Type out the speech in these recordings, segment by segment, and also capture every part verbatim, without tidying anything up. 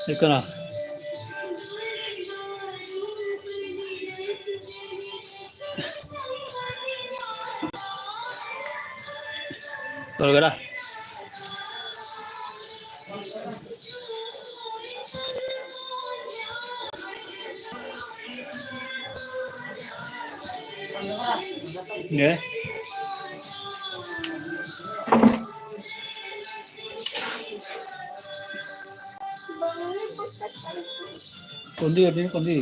Ikkana. Tolgera. Nge. Kondi, kondi, kondi.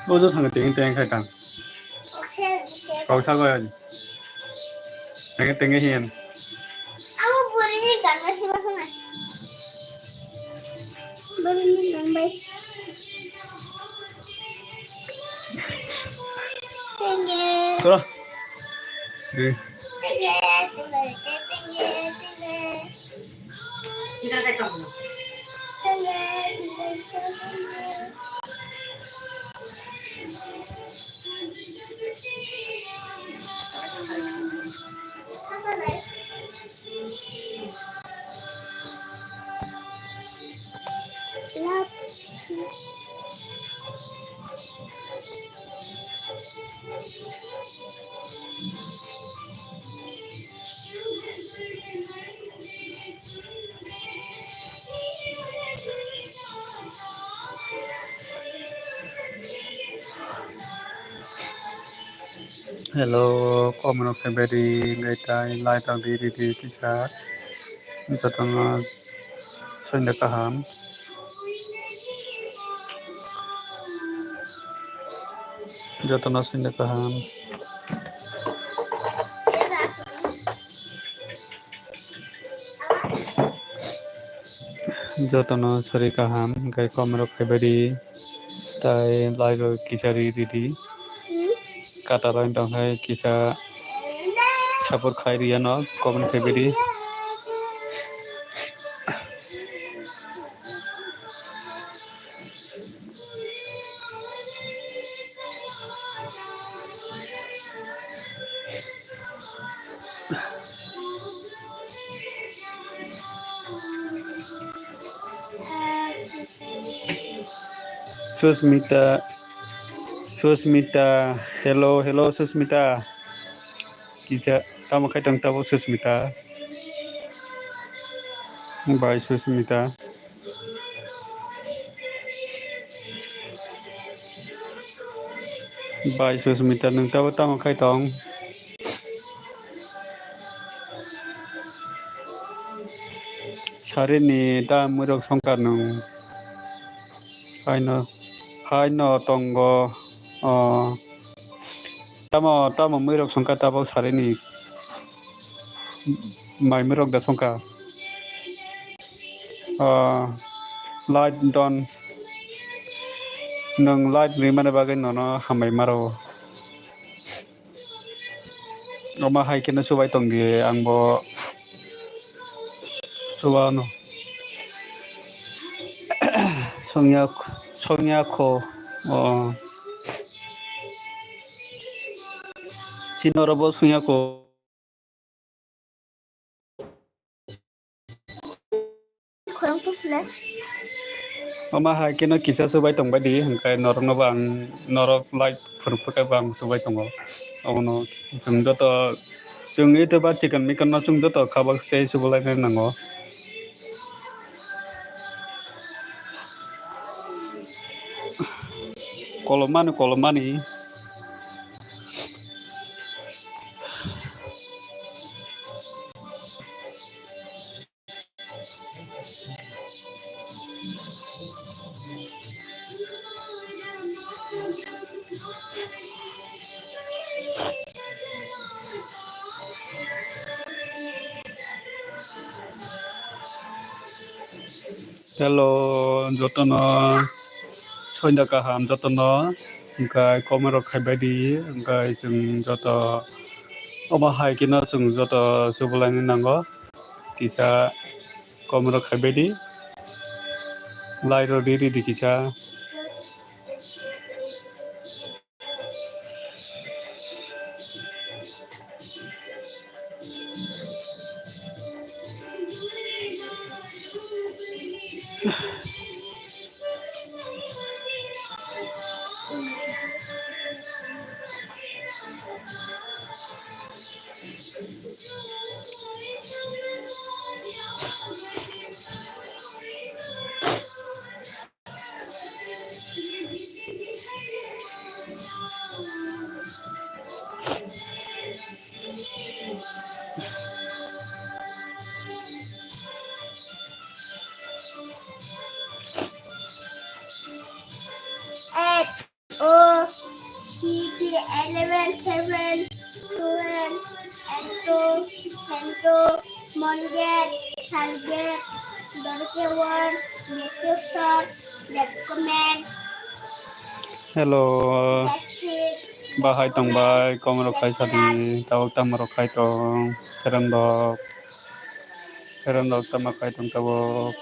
Ojo thang teng teng khai tang. Kau sago yan. Teng teng hin. Amo buri ni gana si masana. Buri ni gambai. Tenge. Toro. Tenge, tenge, tenge, tenge. Hello, komno khe beri ngai tai light rok di di di kisa jotono sunda kaham. Jotono sunda kaham. Jotono sari kaham, hingke komrok khaibadi, tai lairok kisa ri ridi. Kata bai tongkhai kisa support khai riyano, comment khaibadi. Susmita, Susmita, hello, hello, Susmita. Kisa, tamo khai tong tabuk Susmita? Bai Susmita. Bai Susmita, nwng tabuk tamo khai tong? Sarini ta mwirok songkar nwng. Haino, haino tongo, o, tamo, tamo mwirok songkar tabuk sarini. Mai mwirok da songkha. O, light don. Nwng light rimani bagwi nono hambai maro. Omo hai kheno chubai tongdi, ang bo chubano. Songya, songya kho. O. Chini oro bo songya kho. Khorang tong sile. Omo hai kheno kisa chubai tongbai di, hingke norokno bo ang norok live phunuk phai khe bo ang chubai tongo. Obono chwng joto, chwng ito ba chicken micken no chwng joto khabak tei chubalai nango. Kolom mani, kolom mani. Hello, jotono soinda kaham jotono, hingke komorok khaibai di, hingke chwng joto omo hai kheno chwng joto chubulaini nango, kisa komorok khaibai di, light rok ri ri di kisa. O C P eleven seven, Suren, Ento, Sento, Monget, Salget, Dorkewon, Deskripsor, Depkomen. Hello. That's it. Bahai tongbai, komoro khai sadi, tabuk tamo rok khai tong, kerem dok, kerem dok tamo khai tong tabuk.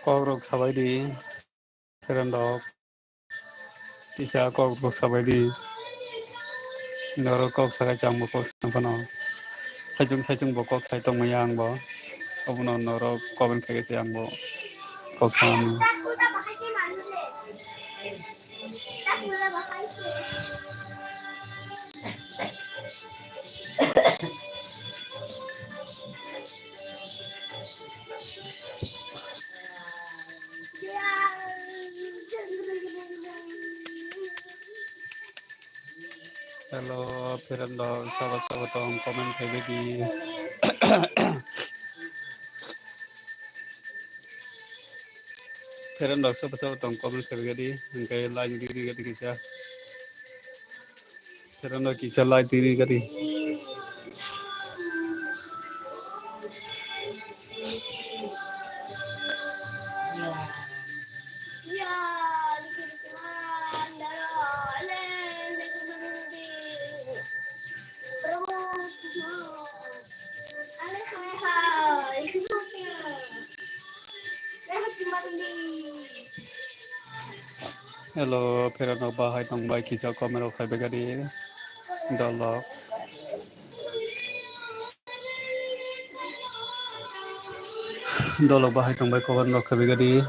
Kok rok sabai di, friend rok. Kisa kok rok sabai di. Norok kok sakai chang bo kok sabai phano. Saichung saichung bo kok sai tong maya ang bo. Obono norok comment khai se ang bo kok sanani. Hello, friend rok, sobo sobo tong comment khai di. Friend rok sobo sobo tong comment khai di, hingke like di di di kisa. Friend rok kisa like di di di. Hello, friend rok bahai tongbai kisa comment rok khai bagadi. Dolok. Dolok bahai tongbai comment rok khai bagadi.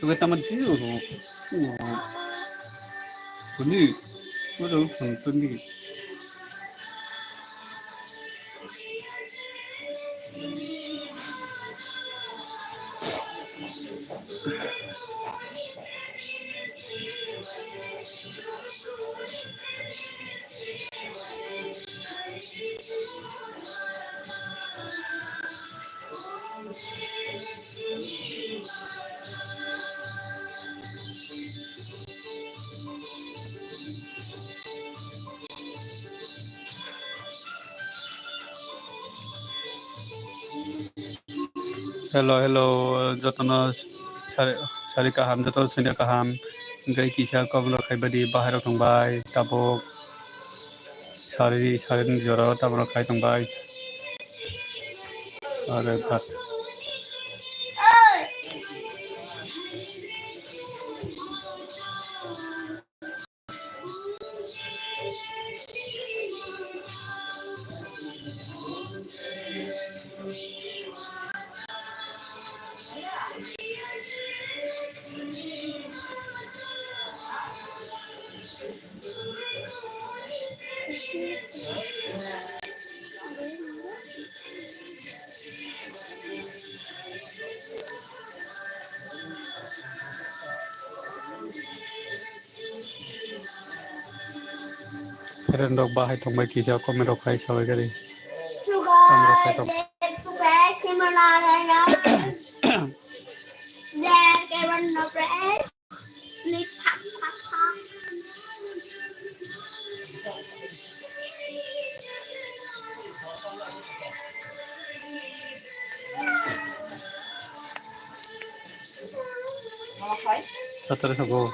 Tuge tamo jiu ro. Kuni. Oro kuni. Hello, hello, jotono sari, sari kaham, jotono sari kaham. Hingke kisa comment rok khai bagadi bahai rok tongbai, tabuk sari, sari ni jora o tamo rok khai tongbai. Are khat. Friend rok bahai tongbai kisa comment rok khai sabai gari. Comment rok khai tong. Satrai sabo.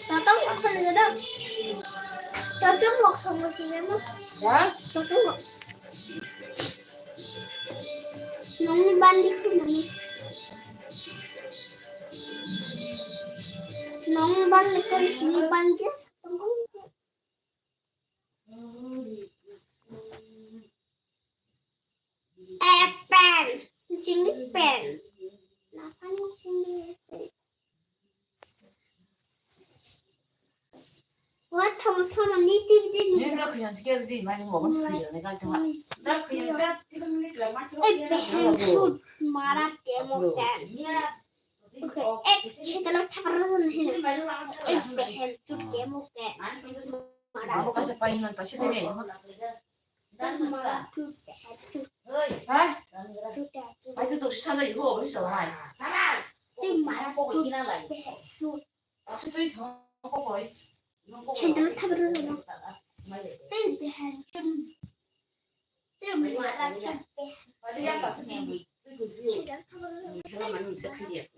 Tatong mok song ni dong. Tatong mok song ni dong. Ya? Tatong mok. Nong ni bandi ku nong ni. Nong ni bandi ku sini bandi. Apple. Jingni pen. What thong sono ni tik din. Ni da khuyan sker di mani mo mo khuyan ne kan thong. Da khuyan da tik din ni la ma. Ei behen sut mara ke mo kan. Ek chhe talo thapar ro hin. Ei behen sut ke mo kan. Mara. Amo kasa pain man pasi de. Ha? Ai tu tu sa dai ho, ni sa lai. Tui mara tu. Asi tui thong ko koi. Chendal thabar no. Tui behan. Tui mara tu. Chendal thabar no.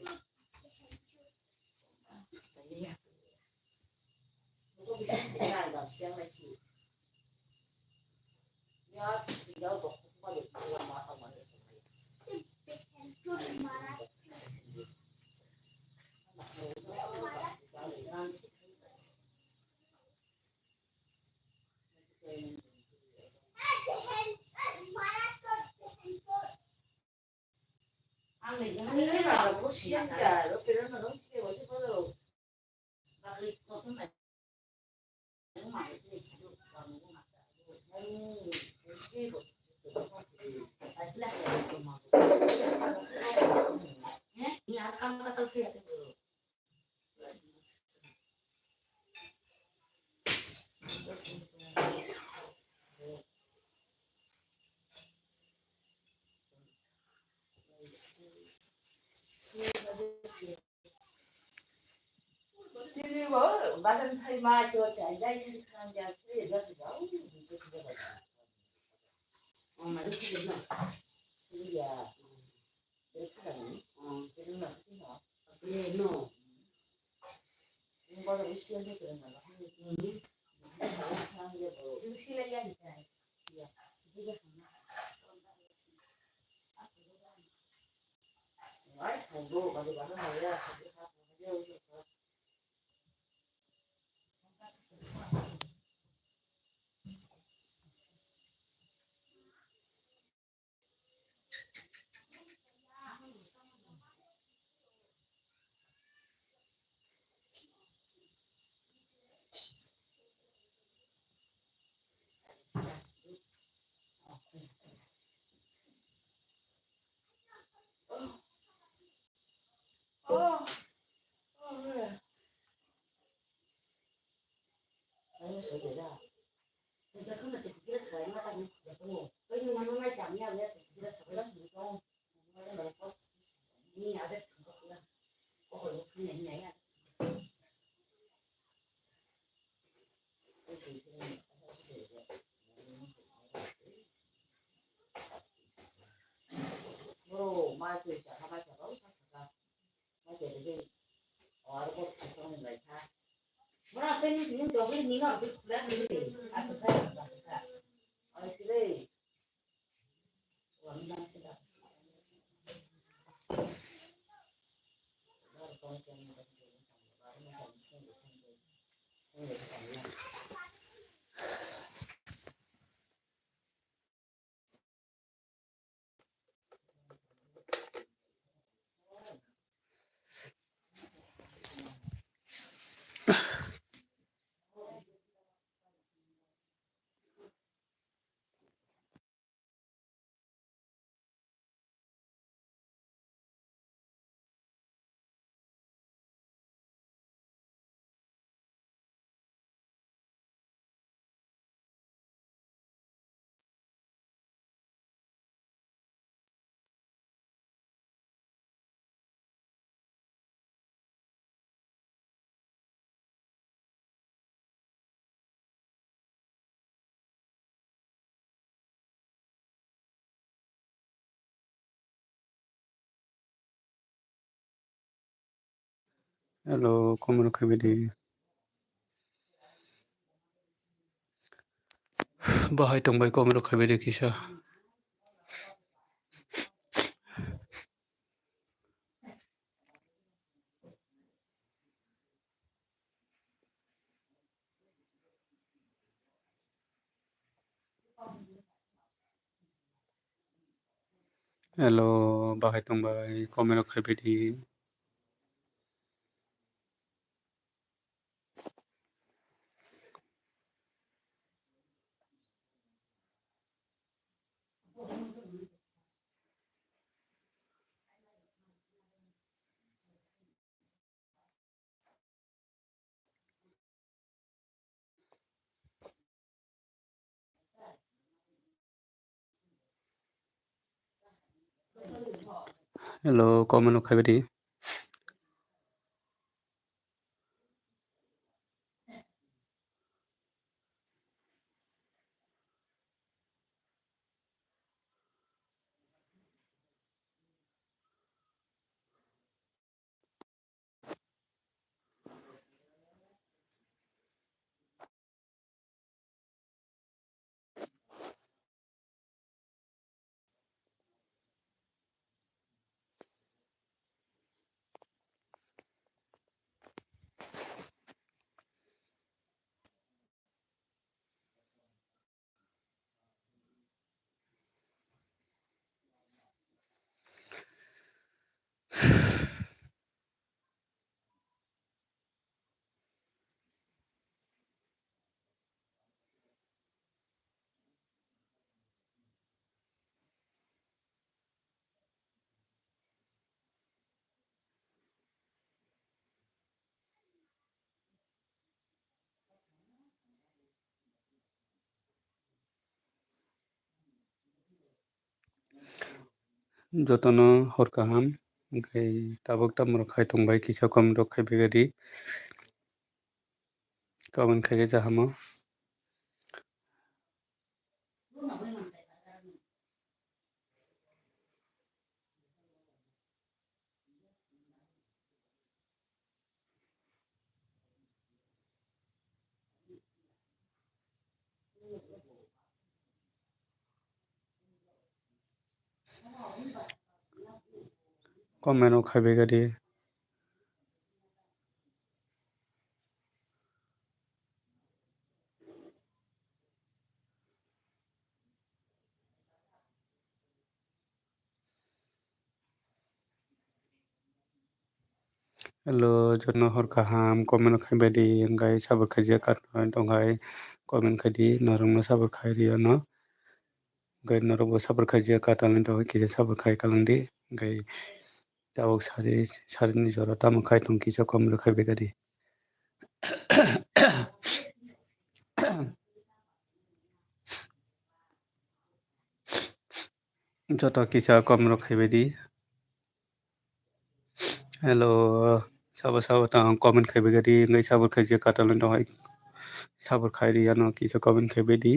Hello, comment rok khaibai di. Bahai tongbai comment rok khaibai di kisa. Hello, bahai tongbai comment rok khaibai di. Hello, comment rok khaibai di. Jotono hor kaham, hwnkhe tabuk tamo rok khai tongbai kisa comment rok khaibai di, comment khaikhe jahamo. Comment rok khaibai di. Hello, jotono hor kaham, comment rok khaibai di, hwnkhe sabuk khaijak katon tongkhai, comment khai di, norokno sabuk khai rw ano. Hwnkhe norokbo sabuk khaijak katon tongkhai, kisa sabuk khai kalang di, hwnkhe tabuk sari, sarini jora tamo khai tong kisa comment rok khaibai di. Joto kisa comment rok khaibai di. Hello, sabo sabo tang comment khaibai di, hwnkhe sabuk khaijak katon tongkhai, sabuk khai rw ano kisa comment khaibai di.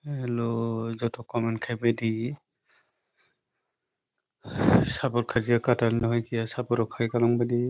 Hello, joto comment khaibai di. Sabur khajiya katal no hai kiya, sabur rok khai kalang bai di.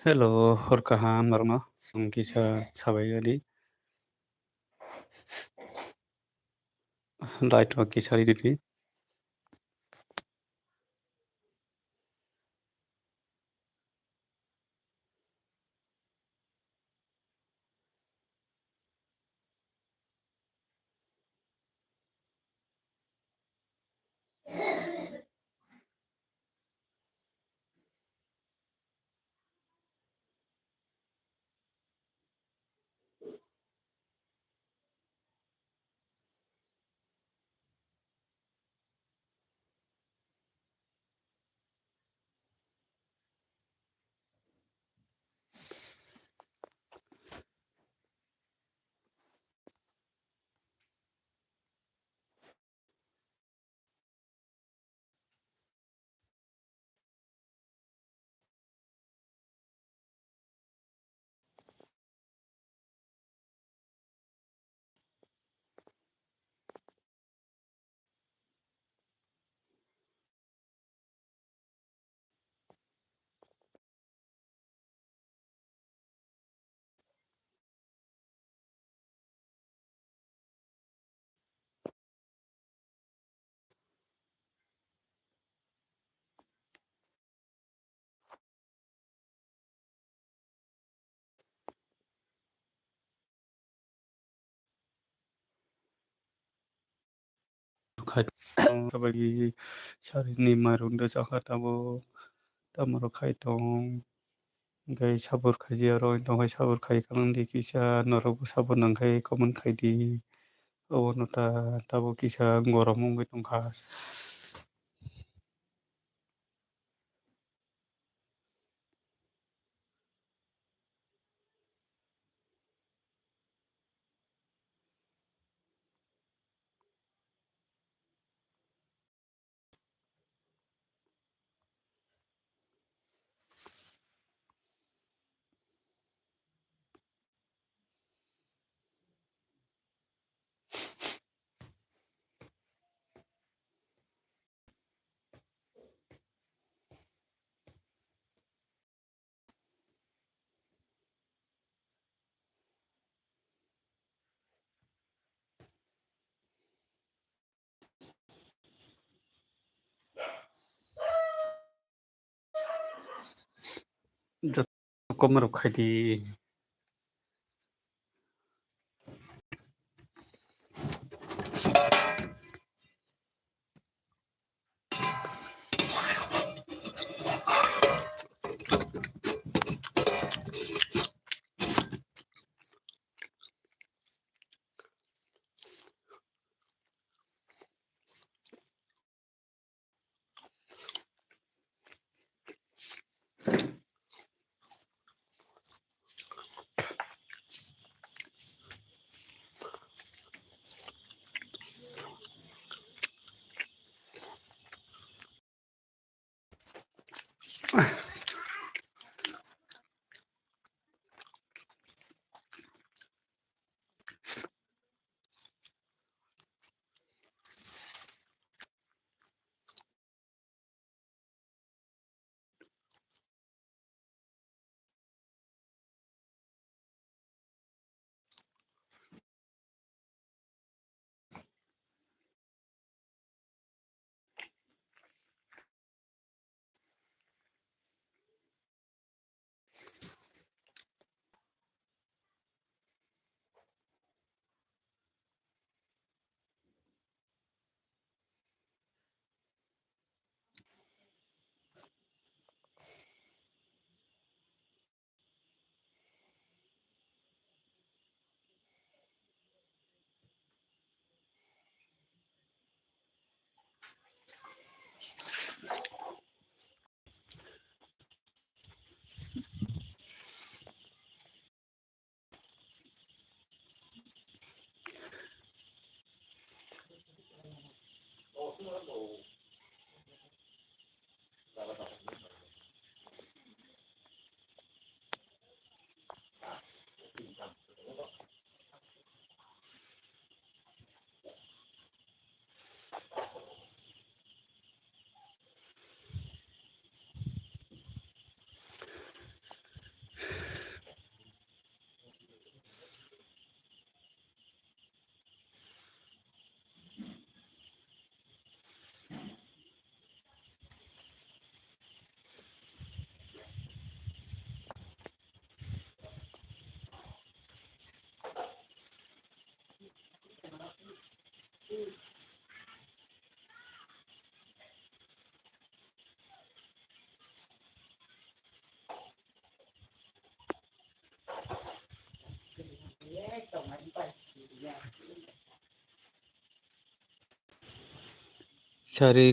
Hello, hor kaham norokno. Ang kisa sabai gadi. Light rok kisa ri di. Khai tong, sabagi sarini mairum de chakha tabuk, tamo rok khai tong. Hingke sabur khaji aro, tong hai sabur khai kanang di kisa, norok bo sabur nang khai comment khai di. Obo no ta, tabuk kisa gorom wngwi tongkha. Joto komarok khai di. Sari,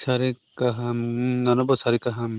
sari kaham, nono bo sari kaham.